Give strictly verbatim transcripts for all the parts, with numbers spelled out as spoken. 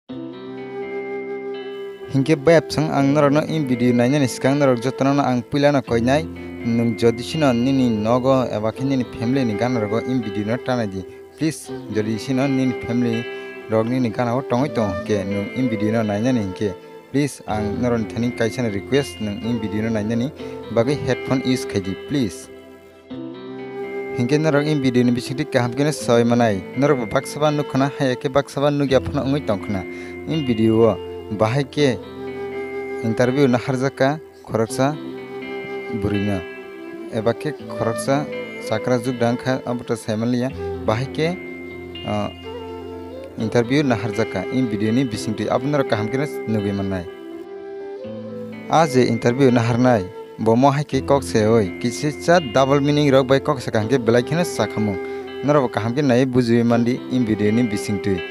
Hinkhe bayapsong ang norokno in video nainani swkang norok jotono ang puilano koinai, nwng jodi sino nini nogo eba khe nini family ni gana rogo in video no tanai di. Please, jodi sino nini family rok nini gana o tongwi tongo hinkhe nwng in video no nainani hinkhe, please ang norokni thani kaisa ni request, nwng in video no nainani bagwi headphone use khai di, please. Hinkhe norok in video ni bisingtwi kaham khe no soi manai. Norok bo baksa ba nuk khna, haya khe baksa ba nuk ya phano wngwi tong khna. In video o bahai khe interview naharjak kha khoroksa bwrwi no, eba khe khoroksa chakra jukda wng kha, abo to sai man liya. Bahai khe, ah, interview naharjak kha in video ni bisingtwi, abo norok kaham khe no nugwi mannai. A je interview naharnai, bo mo hai khe kok se oi, kisa double meaning rok bai kok saka hinkhe belai kheno sakhamung. Norok bo kaham khe naiwi bujiwi mandi in video ni bisingtwi.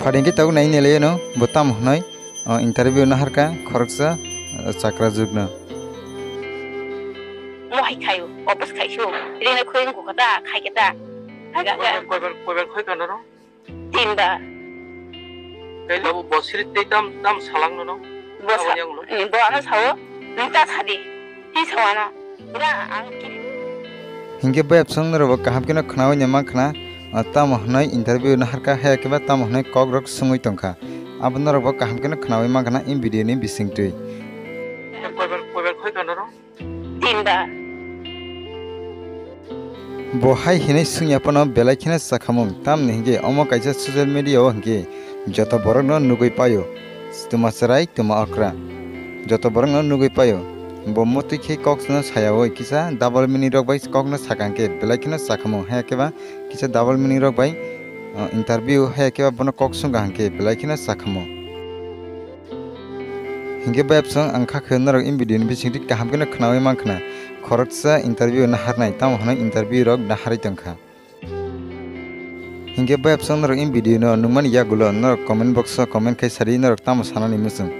Phading khe tabuk nai nelaiyano bo tamo hwnwi, o, interview naharkha khoroksa, o, chakra jukno. Mo hai khaio, office khaisio, rina khoi wngkha da, khai khe da. Hai ga ga. Koibar, koibar, koibar khoi ka norok? Tinba. Kaila bo bosiri tei tam, tam salang nono. Bo sa-, aboni anglo. Eh, bo ano sao, nung ta sadi. Ti sao ano. Ura ang kiri. Hinkhe bayapsong norok bo kaham khe no khnawi ne mankha na, ah, tamo hwnwi interview naharkha, haya khe ba tamo hwnwi kok rok swngwi tongkha. Abo norok bo kaham khe no khnawi mankha na in video ni bisingtwi. Koibar, koibar khoi ka norok? Tinba. Bo hai hinwi swngya phano belai kheno sakhamung, tamni hinkhe omo kaisa social media o hinkhe joto borokno nugwi paio, tuma chwrai, tuma okra, joto borokno nugwi paio. Bo motwi khe kokno sayaui kisa double meaning rok bai kokno saka hinkhe belai kheno sakhamung, haya khe ba kisa double meaning rok bai, uh, interview haya khe ba bono kok swngkha hinkhe belai kheno sakhamung. Hinkhe bayapsong ang kha khe norok in video ni bisingtwi kaham kheno khnawi mankha na, khoroksa interview naharnai, tamo hwnwi interview rok naharwi tongkha. Hinkhe bayapsong norok in video no nungmani yagulo norok comment box o comment khai sadi norok tamo sanani muchung.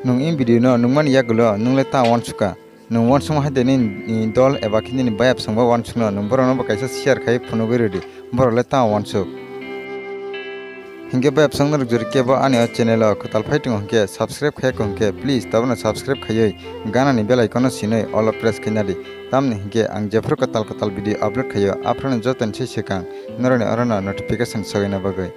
Nwng in video no nungmani yagulo nwngle ta wansukha. Nwng wansukma hai de nini dol eba khe nini bayapsongbo wansukno, nwng borokno bo kaisa share khai phunugwi rwdi, borok le ta wansuk. Hinkhe bayapsong norok jori kebo ani o channel o kwtal phai tongo hinkhe subscribe khai kho hinkhe please tabukno subscribe khaiwi ganani bell icon no sinwi all o press khaina di, tamni hinkhe ang jephuru kwtal kwtal video upload khaio aphrano jotoni se swkang norokni orono notification sogaina bagwi.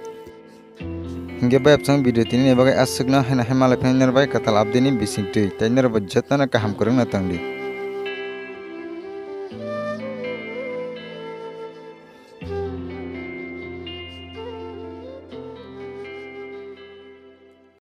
Hinkhe bayapsong video tini ni bagwi aswkno haino hai malai phai norbai kwtal update ni bisingtwi, tei norokbo jotono kaham kwrwngno tongdi.